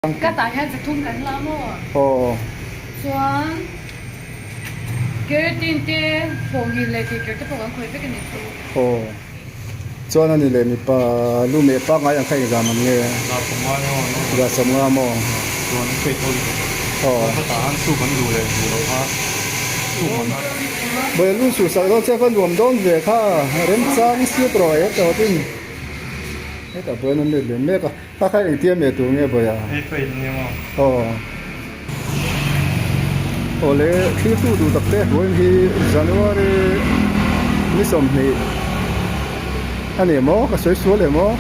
Ka tah hian zathum kan la maw? Aw. Chuan keratin te fawngin leh tihker te pawh kan khawih vek a nih chu. Aw. Chuan a ni leh mipa lu meh pangngai ang kha engzam an nge? Za sawmnga emaw an awm. Za sawmnga maw? Chuan an fate ho hi. Aw. Ka tah han soup an duh leh duh loh kha soup an. Bawiha lu suh sak dawn che kha nuam dawn ve kha remchang siap rawh e tawh tin hetah pawh hian an let leh mek a. Kha kha engtia meh tur nge bawiha? Hei fate nia maw? Aw. Aw le thiltu duh tak te vawiin hi January ni 20 a ni maw ka sawi sual em aw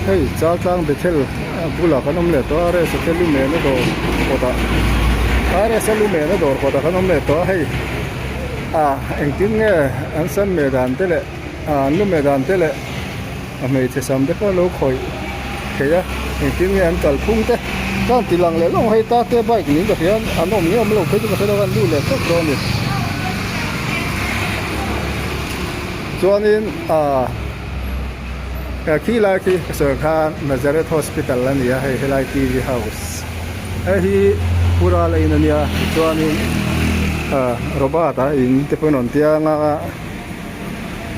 hei Chaltlang Bethel bulah kan awm leh tawh a RS te lu mehna dawr kawtah RS a lu mehna dawr kawtah kan awm leh tawh a hei ah engtin nge an sam meh dan te leh ah an lu meh dan te leh A hmeichhe sam te pawh lo khawih thei a, engtin nge an kalphung te ka han ti lang leh lawng hei ta te bike niin ka hria an awm nge awm lo phei chu ka hre lo a an lut leh tawp dawn a ni. Chuanin ah khi lai khi ka sawi ang khan Nazareth Hospital a ni a hei helai TV house hei hi Pura la in a nia tichuanin ah Robert a in te pawh in rawn tiang a.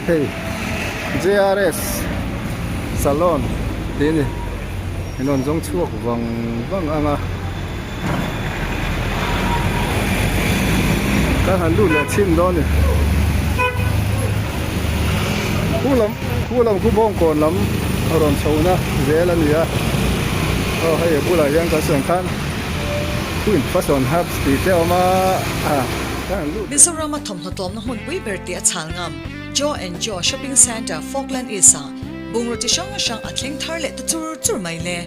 Hei JRS salon tih a ni in rawn zawng chhuak vang vang ang a kan han lut leh chhin dawn a ni khu lam khu lam khu bawngkawn lam a rawn chho na zel a ni a aw hei a bulah hian kan sawi ang khan queen fashion hubs tih te a awm a. Mizoram a thawmhnaw tlawmna hmunpui ber tih a chhal ngam Joe and Joe Shopping Centre Falkland East ah bungraw chi hrang hrang a thleng thar leh ta chur chur mai le.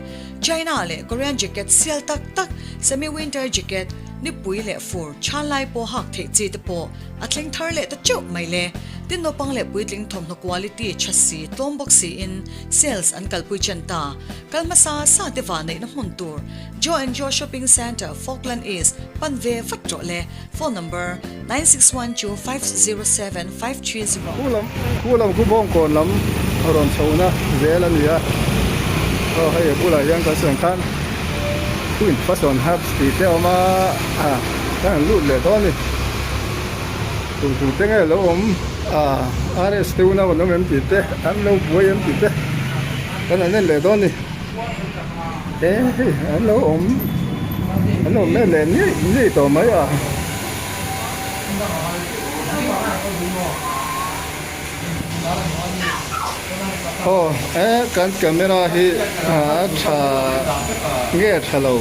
China leh Korean jacket sial tak tak, semi winter jacket, nipui leh fur chhan lai pawh hak theih chi te pawh a thleng thar leh ta teuh mai le. Tin naupang leh puitling thawmhnaw quality tha si tlawm bawk siin sales an kalpui chen ta. Kal hmasa sa te vanneihna hmun tur Joe and Joe Shopping Centre, Falkland East, pan ve vat rawh le. Phone number, 9612507530. Khu lam khu lam khu bawngkawn lam a rawn chhohna zel a ni a, aw hei a bulah hian kan sawi ang khan Queen Fashion Hubs tih te a awm a, kan han lut leh dawn a ni. Tum tum te nge lo awm a RS te unau an awm em tih te an lo buai em tih te kan han en leh dawn a ni. He hei an lo awm an lo awm em leh ngei ngei tawh mai a. Aw e kan camera hi a tha nge tha lo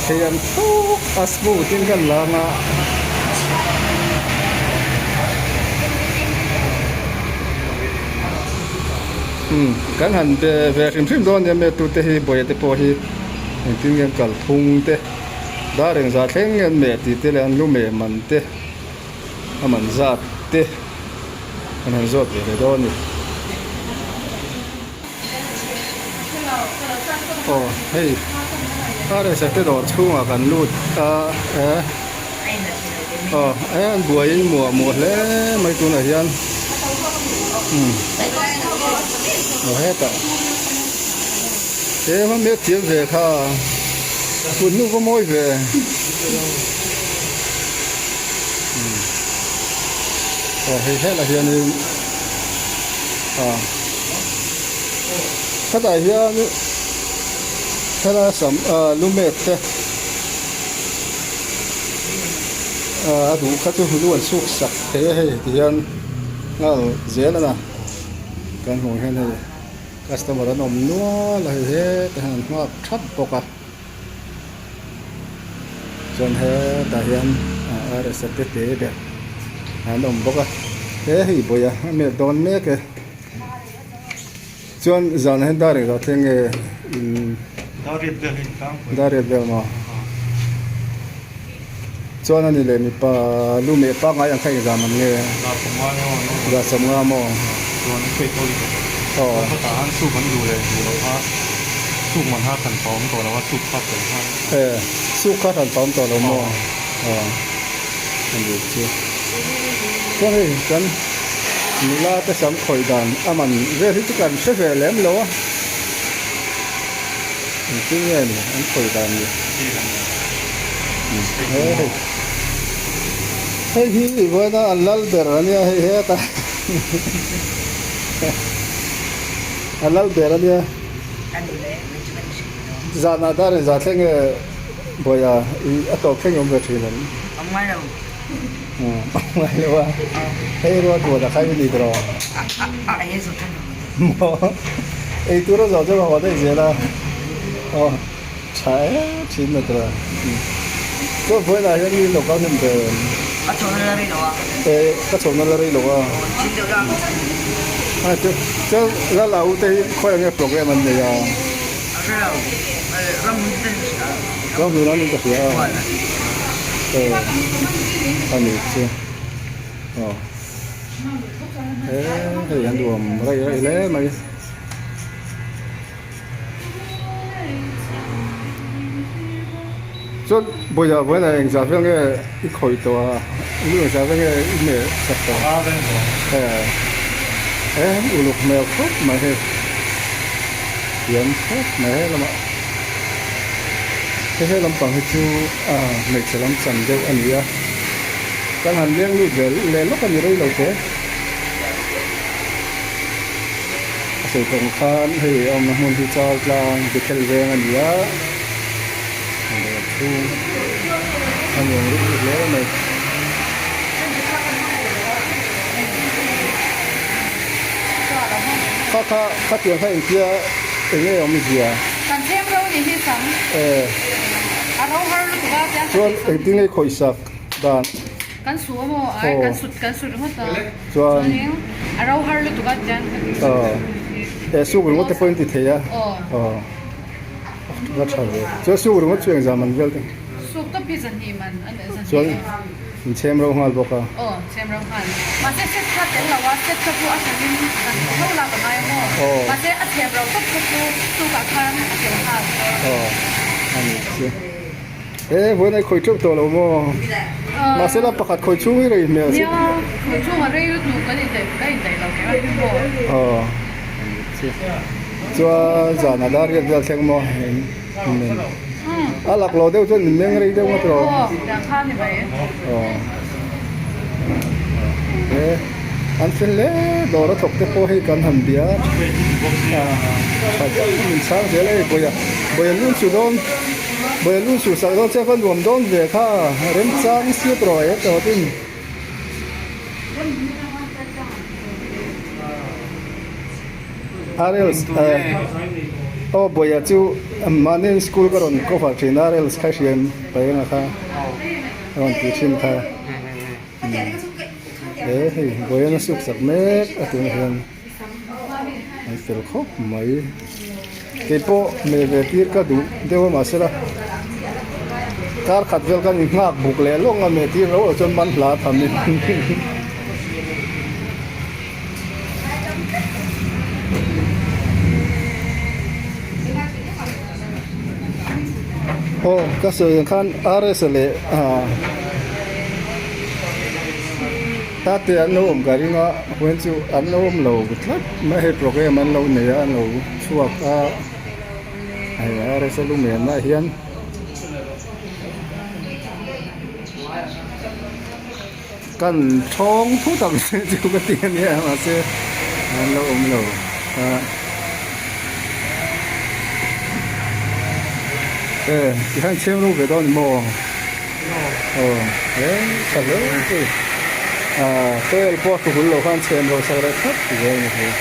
thei ang thuk a smooth in kan lang a. Umm kan han be ve hrim hrim dawn nia me tute hi bawihte te pawh hi engtin nge an kal phung te dar engzah thleng nge an meh tih te leh an lu meh man te a man zat te an han zawt ve leh dawn a ni. Aw hei RSA te dawr chhungah kan lut a e aw e an buaiin muah muah hle mai tunah hian umm aw hetah he va hmel thiam ve kha kut hnu va mawi ve umm aw hei helah hianin a hetah hian helai sam ah lu mek te ah a duh kha chu lu an suk sak thei a hei ti hian nghal zel a na kan hmuh hian hei customer an awm nual a hei hetah hian an nghak thap bawk a chuan hetah hian RS a te te ber an awm bawk a he hei bawih a a mek dawn mek e chuan zanah hian dar engzah thleng nge in dar riat vel maw chuan ani leh mipa lu meh pangngai ang kha engzah man nge zah sawmnga maw. Aw. E suk kha hran pawm tawh lo maw aw a ni chu chuan hei kan. Nula te sam khawih dan a man vel hi chu kan hre ve lem lo a. Engtin nge ni an khawih dan ni? Hei hei hi vawiina an lal ber a nia hei heta an lal ber a nia. Zanah dar in za thleng nge Bawiha i a tawp thleng i awm ve thin em? Awm ngai lo. Awm ngai lo a, hei ruat ruat a khai i ni tawh. A ei a zawh than lo. Maw? Ei tur a zawh chuan a haw daih zel a. Aw tha em thin na tawh. Chuan vawiinah hian mi lo kal hnem ve em? A chhohna la rei lo a. E ka chhohna la rei lo a. Aw chin deuh deuh a. A chu chuan Lala u te hi khawi ang nge program an nei a? A hre lo. Ram hmun te ka hria. Ram hmun an in ka hria a. E a ni chu. Aw e hei an duhawm raih raih hle mai. Chuan Bawiha vawiinah engzah vel nge i khawih tawh a, lu engzah vel nge i hmeh sak tawh a? E uluk hmel khawp mai hei, thiam khawp mai he lamah hei he lampang hi chu a hmeichhe lam chan deuh a ni a, kan han leng lut ve leh lawk a ni rei lo te. A sawi tawng khan hei a awmna hmun hi char tlang Bethel veng a ni a dawr chhung a nuam ruk ruk hle mai. Kha kha khatiang kha engtia eng nge awmzia? Kan thlem ro ni hi sang. E. A ro har lutuk a tiang Chuan engtin nge khawihsak dan? Kan su a maw? Ai kan sut kan sut ringawt a. Chuan. Chuanin a ro har lutuk a tiang ka ti. Aw. E suk ringawt te pawh in ti thei a. Aw. Aw. Va tha ve. Chuan suk ringawt chu engzah man vel te? Suk tawp hi zahnih man a ni zahnih. Chuan in chhem ro nghal bawk a. Aw chhem ro nghal. Mahse set kha tel lo a set kha chu a hranin zan tho lak a ngai a maw? Aw. Mahse a chhem ro tawp kha chu sukah khan a tel nghal. Aw. A ni chu. E vawiin ai khawi teuh tawh lo maw? Mahse la pakhat khawi chhung hi rei hmel si. Nia, khawi chhung a rei lutuk kan indaih ka indaih lo kher a hi maw? Aw, chuan zan a dar riat vel thleng maw? A lak lo deuh chuan min meng rei deuh ngawt rawh. Aw, tiang kha ni mai. Aw, e an fel hle dawr a thawk te pawh hei kan han bia a, tha deuh min chhang zel a hei Bawiha, Bawiha lun chu dawn. Bawiha lu suh sak dawn che va nuam dawn ve kha remchang siap rawh e tawh tin. Arels aw Bawiha chu mahni school ka rawn cover thin a Arels kha hriam paenga kha rawn ti thin kha e hei Bawiha na suk sak mek a tunah hian. An fel khawp mai. Keipawh hmeh ve tir ka duh deuh a mahse la kar khat vel khan inghak buk leh lawng a meh tir loh loh chuan man hla tham in aw ka sawi ang khan RS leh ah. Tate an lo awm ka ring a, huan chu an lo awm lo tlat mai hei program an lo nei a an lo chhuak a hei RSA lumen ah hian kan thawng thut ang che chu ka ti a nia mahse an lo awm lo a e tikhan chheng ro ve dawn ni maw. Aw he tha hle chu ah tel pawh a hul loh khan chhem ro sak reh thlap zel a ni thei.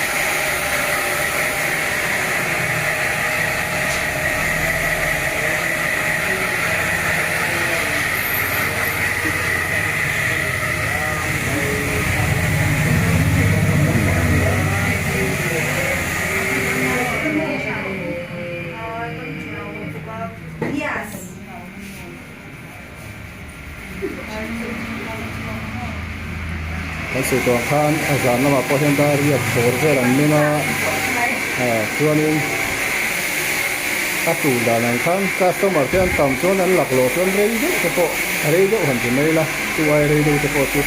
Kan sawi tawh ang khan a zan lamah pawh hian dar riak dawr vel an men a ah chuanin a tul dan ang khan customer te an tam chuan an lak loh chuan rei deuh te pawh rei deuh han ti mai ila chu ai rei deuh te pawh chu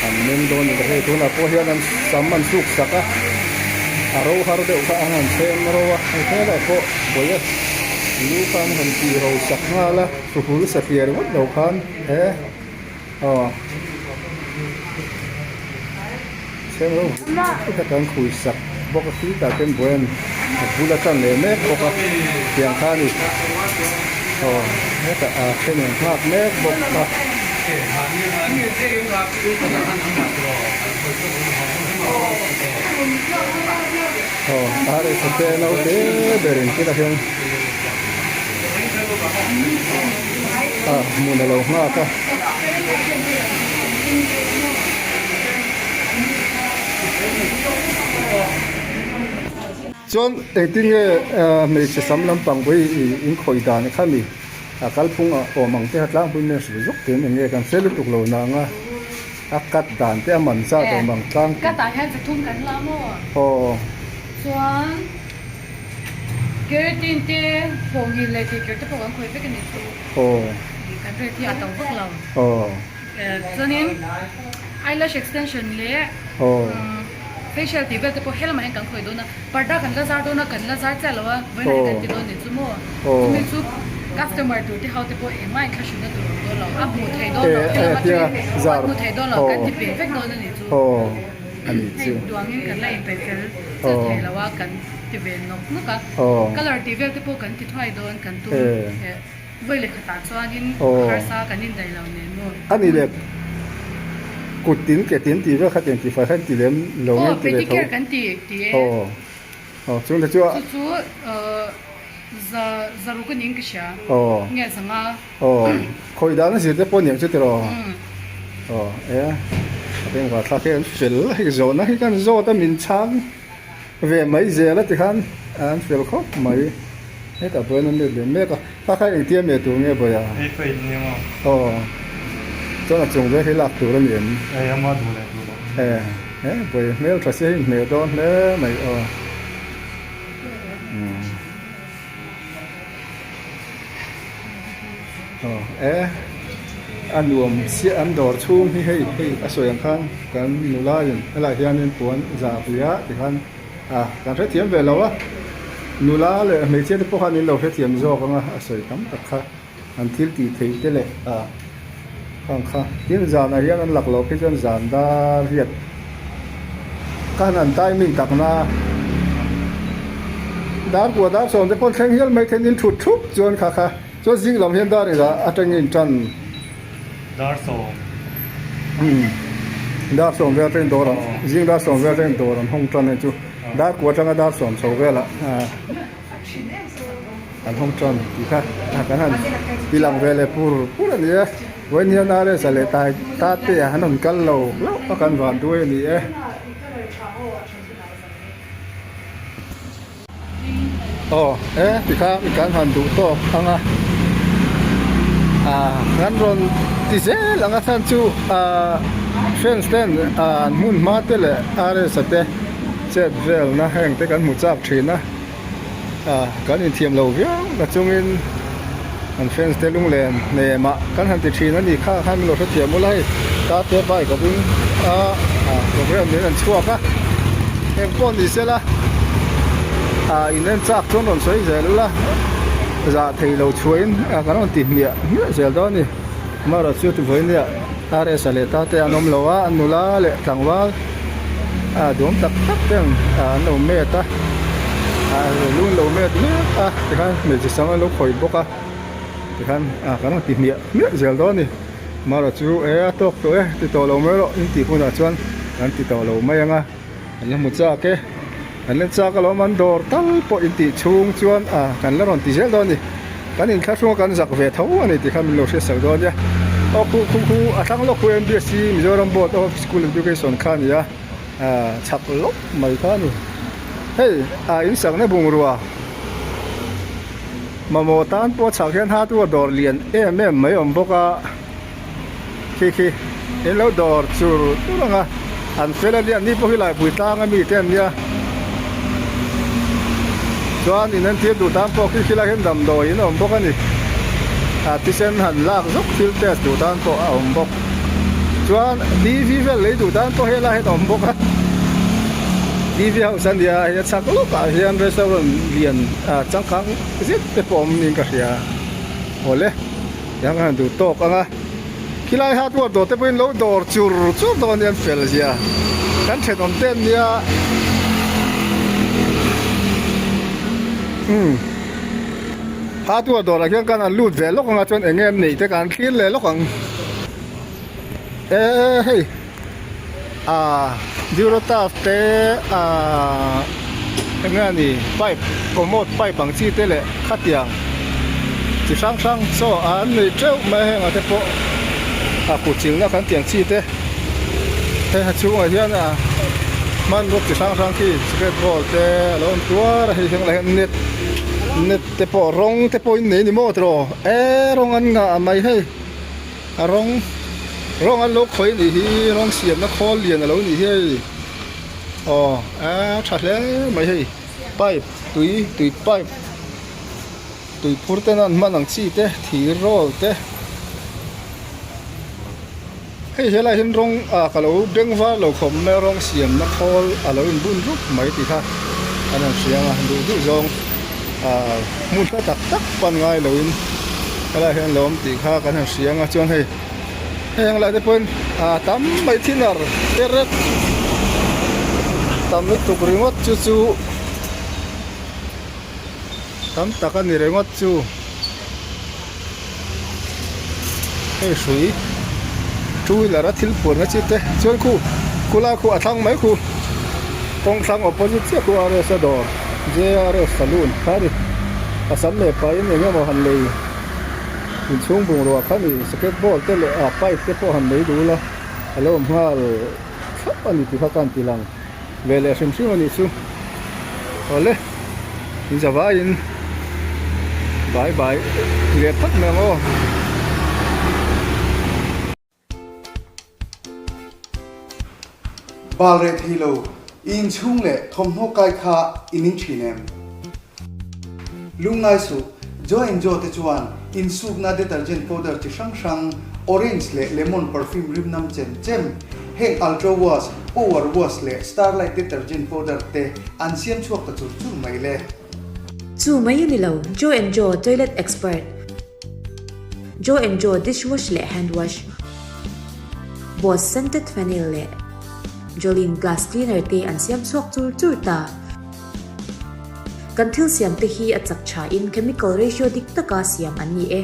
an. An meng dawn a ni hei tunah pawh hian an sam an suk sak a a ro har deuh kha an han chhem ro a hei helai pawh buai a lu kha an han tih ro sak nghal a hruhul satliah ringawt lo khan he aw chhem ro kha kan khui sak bawk a khi tah khian buai an a bula tan leh mek bawk a tiang kha a ni aw hetah a then an nghak mek bawk a. Aw RS te naute berin khitah hian a hmun a lo nghak a. Chuan engtin nge hmeichhe sam lampang pawh hi in khawih dan kha mi a kalphung a awm ang te kha tlangpui mai a hrilh zawk te eng nge kan hre lutuk lo nang a a cut dan te a man zat awm ang tlangpui. Cut ah hian chathum kan la maw? Aw. Chuan keratin te thawhngil leh tihkir te pawh kan khawih vek a nih chu. Aw. Kan rate hi a to vak lo. Aw. Chuanin eyelash extension leh facial tih vel te pawh helamah hian kan khawih dawn a, parda kan la zar dawn a, kan la zar chiah lo a, vawiin ah hian kan ti dawn nih chu maw? Chumi chu customer tur te ho te pawh engmah in thlahrunna tur a awm dawn lo, a hmuh theih dawn lo, helam atangin a hmuh theih dawn lo, kan ti peh vek dawn a nih chu. Hei duangin kan la inpeih fel chiah thei lo a, kan ti ve nawk nawk a, colour tih vel te pawh kan ti thuai dawn kan tum. Vawi leh khatah chuanin harsa kan indaih lo nen maw? A ni leh kut tin ke tin tih vel kha tiang tih fai khan ti lem lo nge ti ve tho. Aw pedicure kan ti ti e. Aw aw chung te chu a. Chu chu za za ruk a ning ka hria. Aw. Nge za nga. Aw khawi dan a zir te pawh niang chu tiraw. Aw e a bengvar thlak hi an fel hei zawhna hi kan zawt a min chhang. Ve mai zel a tikhan an fel khawp mai. Hetah pawh hian an let leh mek a, kha kha engtia meh tur nge bawiha? Hei fate nia maw? Aw, chuan a chung vel hi lak tur a ni em? Hei ama duh leh duh loh. E, he bawi hmel tha sia hi inhmeh dawn hle mai aw. Umm. Aw e a nuam chiah an dawr chhung hi hei hei a sawi ang khan kan nula in helaiah hianin puan zah pui a tikhan ah kan hrethiam ve lo a nula leh hmeichhia te pawh khan in lo hrethiam zawk ang a a sawi tam tak kha an thil tih theih te leh ah khang kha tin zanah hian an lak loh phei chuan zan dar riat khan an timing tak na dar kua dar sawm te pawh thleng hial mai thein in thut thup chuan kha kha chuan zing lam hian dar engah atangin tan dar sawm umm dar sawm vel atangin dawr an zing dar sawm vel atangin dawr an hawng tan hei chu dar kua atanga dar sawm chho velah ah. An hawng tan tih kha kan han ti lang ve leh pur pur a ni e. Vawiin hian RS a leh tai ta te ah an rawn kal lo hlauh a kan van duai a ni e. Aw e ti kha kan han duh tawk ang a ah kan rawn ti zel ang a chhan chu ah friends ten ah an hmun hma te leh RS a te chet velna heng te kan hmu chak thin a. Ah kan inthiam lo viau na chungin an fans te lunglen hnemah kan han ti thin a ni kha khan min lo hrethiam ula hei tate bike a ding a ah program nen an chhuak a eng pawh ni sela ah in en chak chuan rawn sawi zel ula zah thei lo chhuahin ah kan rawn ti hmiah hmiah zel dawn a ni amaherawhchu chu ti vawiin nia RS a leh tate an awm lo a an nula leh tlangval. Ah duam tak tak ten ah an lo met a ah lu an lo met mek a tikhan hmeichhe sam an lo khawih bawk a tikhan ah kan rawn ti hmiah hmiah zel dawn a ni amaherawh chu e a tawk tawh e ti tawh lo mai rawh in tih hunah chuan kan ti tawh lo mai ang a an la hmu chak e an la chak alawm an dawr tal pawh in tih chhung chuan ah kan la rawn ti zel dawn a ni. Kan inthlahrung a kan zak ve tho a ni tih kha min lo hriat sak dawn nia. Aw khu khu khu a thlang lawk khu MBSC Mizoram Board of School Education kha a ni a, ah chhak lawk mai kha a ni. Hei ah in sakna bungrua mamawh tan pawh chhak hian hardware dawr lian em em mai a awm bawk a, khi khi in lo dawr chur chur ang a, an fel a nia an ni pawh hi laipui tlang a mi te an nia. Chuan in entir duh tan pawh khi khilai hian damdawi in a awm bawk a ni. Ah thisen han lak zawk thil test duh tan pawh a awm bawk. Chuan TV vel lei duh tan pawh helai hian a awm bawk a, TV house a nia hei a chhak lawkah hian restaurant lian ah changkang zet te pawh a awm niin ka hria awle tiang khan duh tawk ang a khilai hardware dawr te pawhin lo dawr chur chur dawn ania an fel zia kan thenawm te an nia umm hardware dawrah khian kan han lut ve lawk ang a chuan eng nge an neih te kan thlir leh lawk ang. Eee hei ah durotaf te ah eng nge ni pipe commode pipe ang chi te leh khatiang chi hrang hrang chaw an nei teuh mai a heng ah te pawh a kut chilna kan tih ang chi te heng a chhungah hian ah hmanrua chi hrang hrang khi cigarette ball te a lo awm tuar a hei heng lah hian net net te pawh rawng te pawh in nei a ni maw tiraw eee rawng an ngah mai hei. A rawng rawng an lo khawih anih hi rawng siamna khawl lian a lo nih hi hei aw a tha hle mai hei pipe tui tui pipe tui phur ten an hman ang chi te thir roll te hei helai hian rawng ah ka lo beng var lo khawp mai a rawng siamna khawl a lo inbun rup mai tih kha an han hria ang a duh duh zawng ah hmun hla tak tak pan ngai loin helai hian lo awm tih kha kan han hria ang a chuan hei hei ang lai te pawhin ah tam mai thinner terek tam lutuk ringawt chu chu tam tak a ni ringawt chu hei hrui two wheeler a thil phuarna chi te chuan khu khulai khu a thlang mai khu kawng thlang opposite chiah khu R S a dawr J R S saloon kha a ni a sam leh pahin eng emaw han lei inchhung bungrua kha a ni socket ball te leh ah pipe te pawh han lei duh ula a lo awm nghal thlap a ni tih kha ka han ti lang ve leh hrim hrim a nih chu awle in zavaiin bye bye leh phawt mai ang aw. Bal reh thei lo, i inchhung leh thawmhnaw kai kha i ning thin em? Lungngai suh, Joe and Joe te chuan insukna detergent powder chi hrang hrang, orange leh lemon perfume rim nam chem chem, heng Ultra Wash, Power Wash leh Starlight detergent powder te an siam chhuak ta chur chur mai le. Chu mai a ni lo, Joe and Joe toilet expert. Joe and Joe dishwash leh hand wash, Boss scented phenyl leh Jolene glass cleaner te an siam chhuak chur chur ta. Kan thil siam te hi a chak tha in chemical ratio dik taka siam an ni e.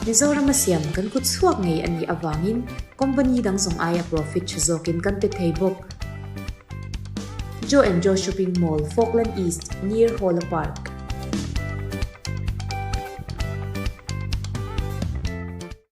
Mizorama siam kan kut chhuak ngei a nih avangin company dang zawng aia profit tha zawkin kan pe thei bawk. Joe and Joe Shopping Mall, Falkland East, near Hawla Park.